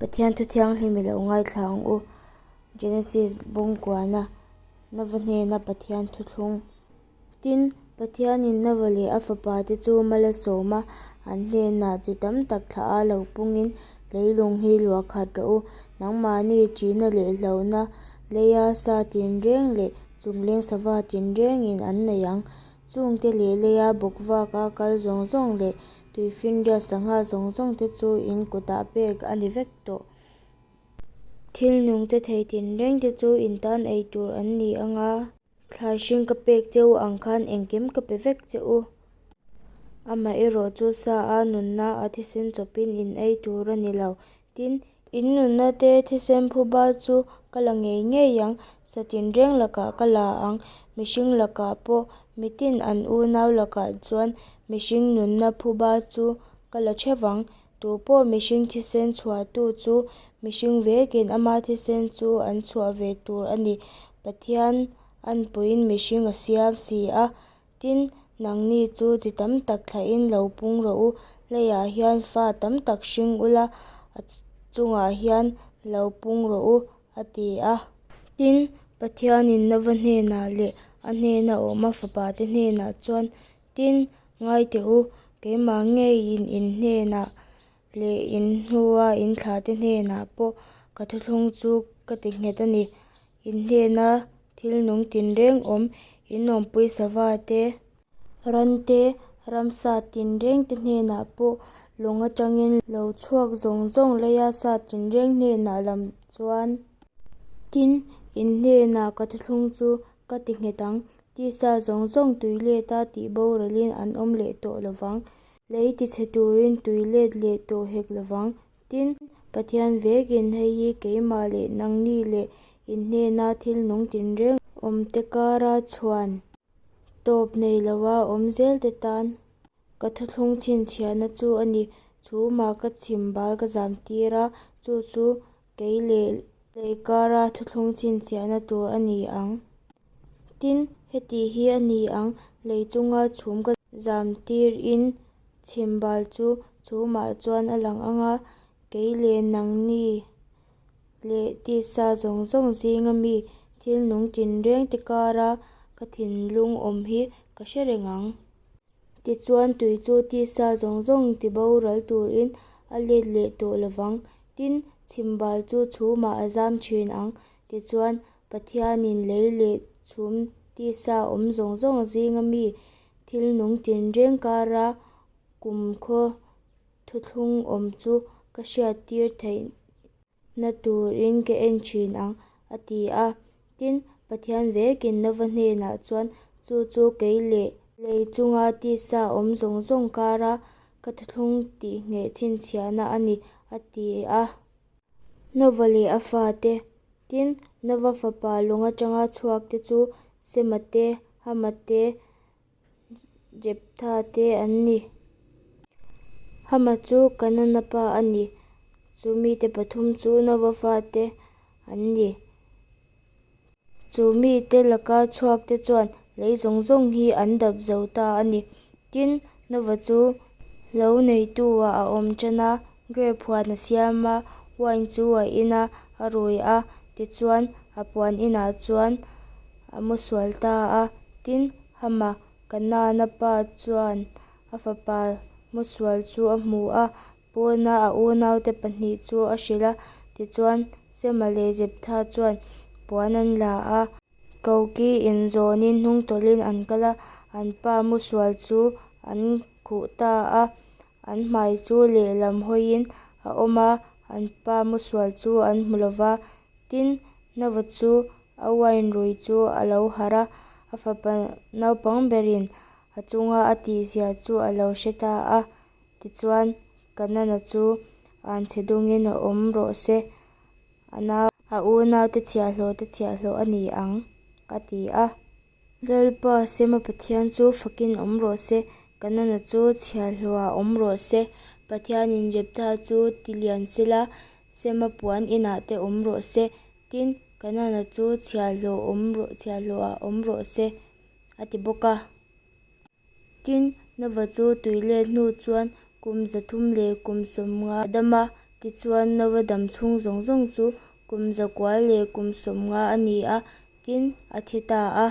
Pathian thu thianghlim i lo ngaithla ang u. Genesis bawngkuana Nova hnena Pathian thuthlung. Tin, Pathianin Nova leh a fapate chu mal a sawm a, an hnenah chi tam tak thlah a lo pungin, Leilung hi luah khat rawh u, nangmahni ṭihna leh hlauhna leia sa tinreng leh chungleng sava tinrengin an nei ang. Chungte leh leia bawkvak a kal zawng zawng leh tuifinriat sangha zawng zawng te chu in kutah pek a ni vek tawh. Thil nung che thei tinreng te chu in tan ei tur an ni ang a. Thlai hring ka pek che u ang khan engkim ka pe vek che u. Amaherawh chu sa a nunna a thisen chawpin in ei tur a ni lo. Tin, in nunna te thisen phuba chu ka la ngei ngei ang, sa tinreng lakah ka la ang, mihring lakah pawh mitin an unau lakah chuan mihring nunna phuba chu ka la theuh ang. Tupawh mihring thisen chhuahtu chu mihring vekin ama thisen chu an chhuah ve tur a ni. Pathian anpuiin mihring a siam si a. Tin, nangni chu chi tam tak thlahin lo pung rawh u, leiah hian fa tam tak hring ula, a chungah hian lo pung rawh u, a ti a. Tin, Pathianin Nova hnenah leh a hnena awm a fapate hnenah chuan, Tin, ngai teh u, keimah ngeiin in hnenah leh in hnua in thlahte hnenah pawh ka thuthlung chu ka ti nghet a ni. In hnena thil nung tinreng awm, in awmpui sava te, ran te, ramsa tinreng te hnenah pawh lawng atangin lo chhuak zawng zawng leia sa tinreng hnenah lam chuan. Tin, in hnenah ka thuthlung chu ka ti nghet ang, tisa zawng zawng tui leta tih boralin an awm leh tawh lovang, lei tichhe turin tui let leh tawh hek lovang. Tin, Pathian vekin hei hi keimah leh nangni leh in hnena thil nung tinreng awmte kara chhuan tawp nei loa awm zelte tan ka thuthlung chhinchhiahna chu a ni. Chhumah ka chhim bal ka zam tir a, chu chu kei leh lei kara thuthlung chhinchhiahna tur a ni ang. Tin, heti hi a ni ang, lei chunga chhum ka zam tirin chhimbal chu chhumah chuan a lang ang a, kei leh nangni leh tisa zawng zawng zinga mi thil nung tinreng te kara ka thinlung awm hi ka hre reng ang. Tichuan tui chu tisa zawng zawng tiboral turin a let leh tawh lovang. Tin, chhimbal chu chhumah a zam thin ang. Tichuan, Pathianin lei leh chhum tisa awm zawng zawng zinga mi thil nung tinreng kara kumkhaw thuthlung awm chu ka hriattir theih na turin ka en thin ang, a ti a. Tin, Pathian vekin Nova hnenah chuan, Chu chu kei leh lei chunga tisa awm zawng zawng kara ka thuthlung tihngheh chhinchhiahna a ni, a ti a. Nova leh a fate, tin, Nova fapa lawng atanga chhuakte chu Sema te, Hama te, Jeptha te an ni. Hama chu Kanana pa a ni. Chu mite pathum chu Nova fate an ni. Chu mite laka chhuakte chuan lei zawng zawng hi an dap zo ta a ni. Tin, Nova chu lo neitu-ah a awm tan a, grape huan a siam a, wine chu a in a, a rui a, tichuan a puan inah chuan a mu sual ta a. Tin, Hama, Kanana pa chuan a fapa mu sual chu a hmu a, Pawna a unaute pahnih chu a hrilh a, tichuan Sema leh Jeptha chuan puan an la a, koki inzawnin hnungtawlhin an kal a, an pa musual chu an khuh ta a, an hmai chu lehlam hawiin a awm a, an pa musual chu an hmu lo va. Tin, Nova chu a wine rui chu a lo harh a, a fapa naupang berin a chunga a tihzia chu a lo hre ta a. Tichuan, Kanana chu anchhe dungin a awm rawh se, a nau, a unaute chhiahhlawhte chhiahhlawh a ni ang, a ti a. Lalpa Sema Pathian chu fakin awm rawh se, Kanana chu chhiahhlawhah awm rawh se, Pathianin Jeptha chu ti lian sela, Sema puan inah te awm rawh se, tin, Kanana chu chhiahhlawh awm rawh chhiahhlawhah awm rawh se, a ti bawk a. Tin, Nova chu tui let hnu chuan kum 319 a dam a. Tichuan, Nova dam chhung zawng zawng chu kum zakua leh kum 50 a ni a, tin, a thi ta a.